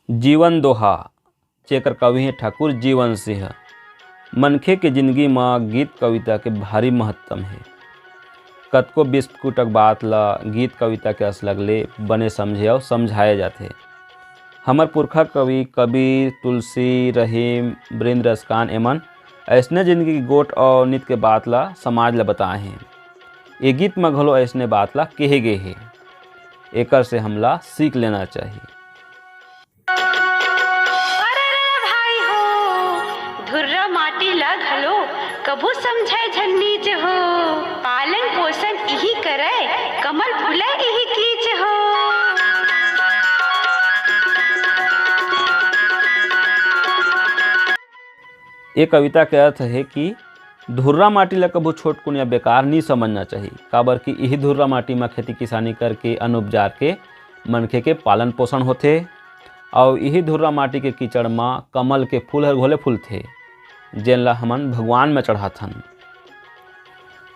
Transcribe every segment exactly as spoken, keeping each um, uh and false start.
जीवन दोहा, जेकर कवि हे ठाकुर जीवन सिंह। मनखे के जिनगी म गीत कविता के भारी महत्तम हे। कतको बिस्कुटक बात ल गीत कविता के असलग ले बने समझे अउ समझाए जाथे। हमर पुरखा कवि कबीर, तुलसी, रहीम, ब्रिंद रसकान एमन अइसने जिनगी के गोठ अउ नित के बात ल समाज ल बताए हें। ए गीत म घलो अइसने बात ल केहे गे हे। एकर से हमला सीख लेना चाही। अरे रे भाई हो, धुर्रा माटी ला घलो कभू समझय झन नीच हो। पालन पोषण इही करय, कमल फूलय इही कीच हो। ए कविता के अर्थ हे कि धुर्रा माटी ला कभू छोटकुन या बेकार नी समझना चाही, काबर कि इही धुर्रा माटी म खेती किसानी करके, अन्न उपजार के मनखे के पालन पोषण होथे, अउ इही धुर्रा माटी के कीचड़ म कमल के फूल हर घोले फूलथे, जेन ला हमन भगवान म चढ़ाथन।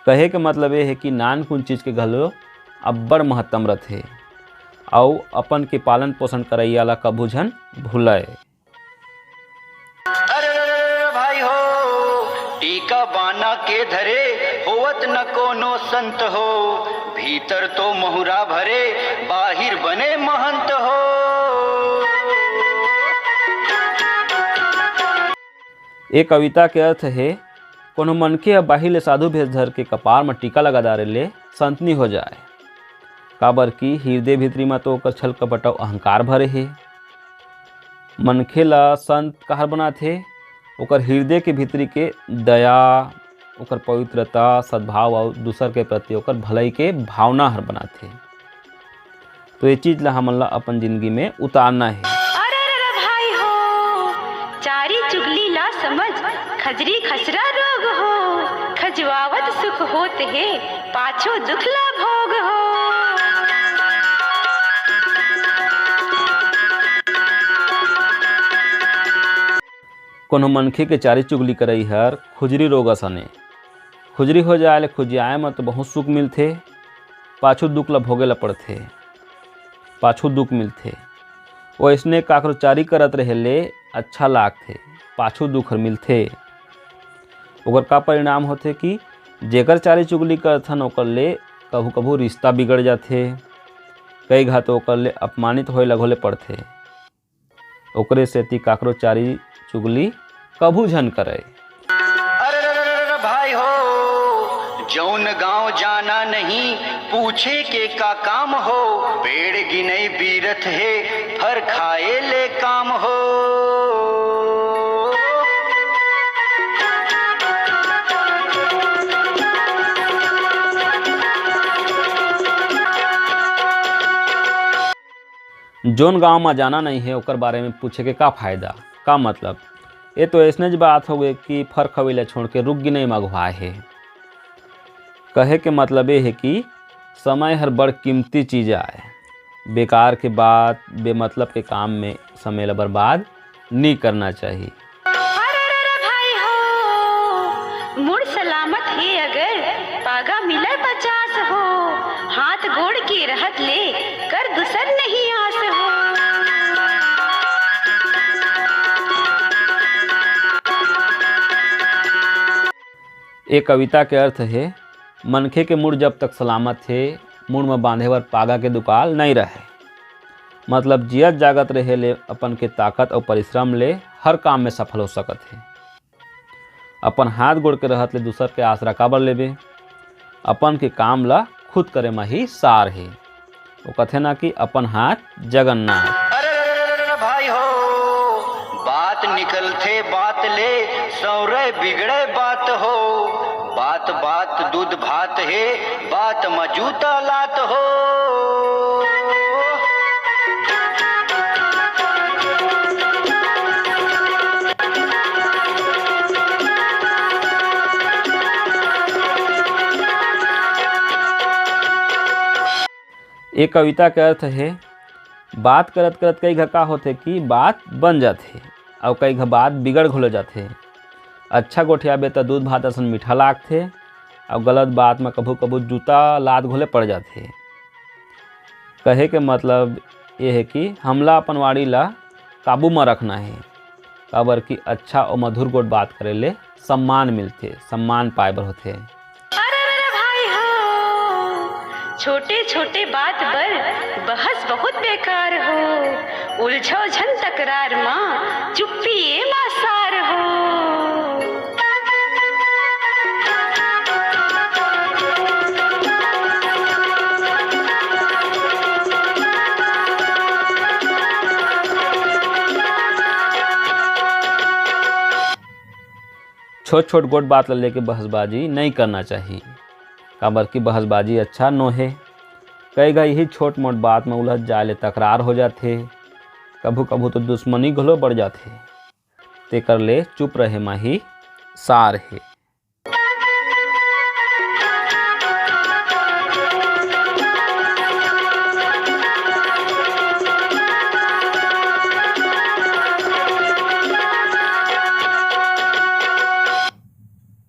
कहे के मतलब ये हे कि नानकुन चीज के घलो अब्बड़ महत्तम रथे, अउ अपन के पालन पोषण करइया ला कभू झन भूलय। अरे रे रे रे भाई हो, टीका बाना के धरे, होवत न कोनो संत हो। भीतर तो महुरा भरे, बाहिर बने महंत हो। ए कविता के अर्थ हे, कोनो मनखे ह बाहिर ले साधु भेष धर के कपार म टीका लगा डारे ले संत नी हो जाय, काबर कि हिरदे भीतरी म तो ओकर छल कपट अउ अहंकार भरे हे। मनखे ला संत काहर बनाथे? ओकर हिरदे के भीतरी के दया, ओकर पवित्रता, सद्भाव अउ दूसर के प्रति ओकर भलई के भावना हर बनाथे। तो ये चीज ला हमन ला अपन जिंदगी में उतारना हे। अरे रे रे भाई हो, चारी चुगली ला समझ, खजरी खसरा रोग हो। खजुआवत सुख होत हे, पाछू दुख ला भोग हो। कोनो मनखे के चारी चुगली करई हर खुजरी रोग असन ए। खुजरी हो जाए ले खुजियाए म तो बहुत सुख मिलथे, पाछू दुख ल भोगे ल पड़थे, पाछू दुख मिलथे। ओइसने काकरो चारी करत रहे ले अच्छा लागथे, पाछू दुख हर मिलथे। ओकर का परिणाम होथे कि जेकर चारी चुगली करथन ओकर ले कभू-कभू रिश्ता बिगड़ जाथे, कई घा तो ओकर ले अपमानित होए ल घलो पड़थे। ओकरे सेती काकरो चारी चुगली कभू झन करय। अरे रे रे रे रे भाई हो, जौन गांव जाना नहीं, पूछे के का काम हो। पेड़ गिनई बीरत हे, फर खाए ले काम हो। जोन गांव म जाना नहीं हे, ओकर बारे में पूछे के का फायदा, का मतलब? ये तो अइसनेच बात हो गए कि फर खवई ला छोड़ के रुख गिनई म अघुवाए हे। कहे के मतलब ये हे कि समय हर बड़ कीमती चीज आय। बेकार के बात, बेमतलब के काम में समय ला बर्बाद नी करना चाही। अरे रे रे भाई हो, मुड़ सलामत हे अगर पागा मिले पचास हो, हाथ गोड़ के रहत ले कर दूसर नहीं आस हो। ए कविता के अर्थ हे, मनखे के मुड़ जब तक सलामत हे, मुड़ म बांधे बर पागा के दुकाल नइ रहय। मतलब जियत जागत रहे ले अपन के ताकत अउ परिश्रम ले हर काम में सफल हो सकत हे। अपन हाथ गोड़ के रहत ले दूसर के आसरा काबर लेबे? अपन के काम ला खुद करे म ही सार हे। वो कथे ना कि अपन हाथ जगन्नाथ। अरे रे रे रे रे भाई हो, बात निकलथे बात ले, सौरे बिगड़े बात हो। बात बात दूध भात हे, बात म जूता लात हो। ए कविता के अर्थ हे, बात करत करत कई घा का होथे कि बात बन जाथे, अउ कई घा बात बिगड़ घलो जाथे। अच्छा गोठियाबे त दूध भात असन मीठा लागथे, अउ गलत बात म कभू कभू जूता लात घोले पड़ जाथे। कहे के मतलब ये हे कि हमला अपन वाणी ला काबू म रखना हे, काबर कि अच्छा अउ मधुर गोठ बात करे ले सम्मान मिलथे, सम्मान पाए बर होथे। अरे रे रे भाई हो, छोटे छोटे बात बर बहस बहुत बेकार हो, उलझो झन तकरार मा, चुप्पी ए मा सार हो। छोट-छोट गोठ बात ल लेके बहसबाजी नइ करना चाही, काबर कि बहसबाजी अच्छा नोहे। कई घा इही छोट-मोट बात म उलझ जाए ले तकरार हो जाथे, कभू-कभू तो दुश्मनी घलो बढ़ जाथे। तेकर ले चुप रहे म ही सार हे।